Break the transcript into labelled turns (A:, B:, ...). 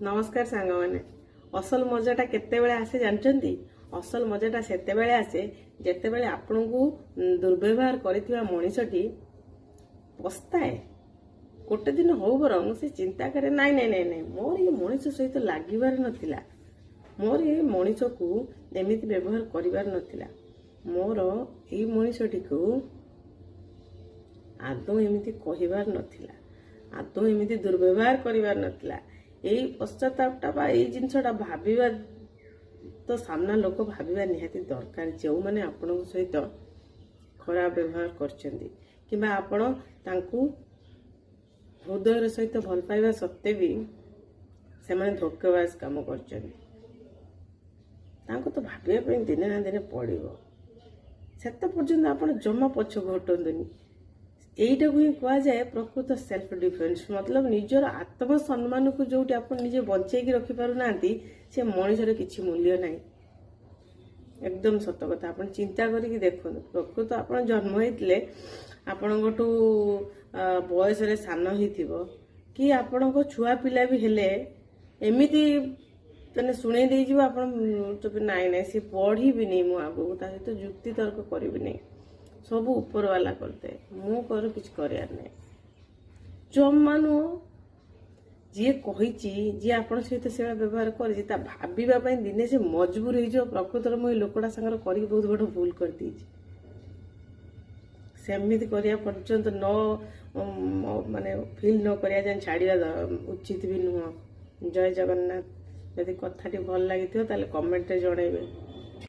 A: ନମସ୍କାର ସାଙ୍ଗମାନେ। ଅସଲ ମଜାଟା କେତେବେଳେ ଆସେ ଜାଣିଛନ୍ତି? ଅସଲ ମଜାଟା ସେତେବେଳେ ଆସେ, ଯେତେବେଳେ ଆପଣଙ୍କୁ ଦୁର୍ବ୍ୟବହାର କରିଥିବା ମଣିଷଟି ପସ୍ତାଏ। ଗୋଟେ ଦିନ ହଉ ବରଂ ସେ ଚିନ୍ତା କରେ, "ନାଇଁ ନାଇଁ ନାଇଁ ନାଇଁ, ମୋର ଏ ମଣିଷ ସହିତ ଲାଗିବାର ନଥିଲା। ମୋର ଏ ମଣିଷକୁ ଏମିତି ବ୍ୟବହାର କରିବାର ନଥିଲା। ମୋର ଏଇ ମଣିଷଟିକୁ ଆଦୌ ଏମିତି କହିବାର ନଥିଲା, ଆଦୌ ଏମିତି ଦୁର୍ବ୍ୟବହାର କରିବାର ନଥିଲା।" ଏଇ ପଶ୍ଚାତାପଟା ବା ଏଇ ଜିନିଷଟା ଭାବିବା ତ ସାମ୍ନା ଲୋକ ଭାବିବା ନିହାତି ଦରକାର, ଯେଉଁମାନେ ଆପଣଙ୍କ ସହିତ ଖରାପ ବ୍ୟବହାର କରିଛନ୍ତି କିମ୍ବା ଆପଣ ତାଙ୍କୁ ହୃଦୟର ସହିତ ଭଲ ପାଇବା ସତ୍ତ୍ୱେ ବି ସେମାନେ ଧୋକାବାଜ କାମ କରିଛନ୍ତି। ତାଙ୍କୁ ତ ଭାବିବା ପାଇଁ ଦିନେ ନା ଦିନେ ପଡ଼ିବ। ସେତେ ପର୍ଯ୍ୟନ୍ତ ଆପଣ ଜମା ପଛକୁ ହଟନ୍ତୁନି। ଏଇଟାକୁ ହିଁ କୁହାଯାଏ ପ୍ରକୃତ ସେଲ୍ଫ ଡିଫେନ୍ସ। ମତଲବ ନିଜର ଆତ୍ମସମ୍ମାନକୁ ଯୋଉଠି ଆପଣ ନିଜେ ବଞ୍ଚେଇକି ରଖିପାରୁନାହାନ୍ତି, ସେ ମଣିଷର କିଛି ମୂଲ୍ୟ ନାହିଁ। ଏକଦମ ସତ କଥା। ଆପଣ ଚିନ୍ତା କରିକି ଦେଖନ୍ତୁ। ପ୍ରକୃତ ଆପଣ ଜନ୍ମ ହେଇଥିଲେ ଆପଣଙ୍କଠୁ ବୟସରେ ସାନ ହେଇଥିବ କି ଆପଣଙ୍କ ଛୁଆ ପିଲା ବି ହେଲେ, ଏମିତି ମାନେ ଶୁଣେଇ ଦେଇଯିବ ଆପଣ ଚୁପ, "ନାଇଁ ନାଇଁ, ସେ ପଢିବିନି, ମୁଁ ଆଗକୁ ତା ସହିତ ଯୁକ୍ତି ତର୍କ କରିବିନି। ସବୁ ଉପର ବାଲା କରିଦେ, ମୁଁ କର କିଛି କରିବାର ନାହିଁ।" ଜମା ନୁହଁ। ଯିଏ କହିଛି, ଯିଏ ଆପଣଙ୍କ ସହିତ ସେଭଳିଆ ବ୍ୟବହାର କରିଛି, ତା ଭାବିବା ପାଇଁ ଦିନେ ସେ ମଜବୁର ହେଇଯିବ, ପ୍ରକୃତରେ ମୁଁ ଏଇ ଲୋକଟା ସାଙ୍ଗରେ କରିକି ବହୁତ ବଡ଼ ଭୁଲ କରିଦେଇଛି। ସେମିତି କରିବା ପର୍ଯ୍ୟନ୍ତ ନ ମାନେ ଫିଲ୍ ନ କରିବା ଯାଏଁ ଛାଡ଼ିବା ଉଚିତ ବି ନୁହଁ। ଜୟ ଜଗନ୍ନାଥ। ଯଦି କଥାଟି ଭଲ ଲାଗିଥିବ, ତାହେଲେ କମେଣ୍ଟରେ ଜଣେଇବେ।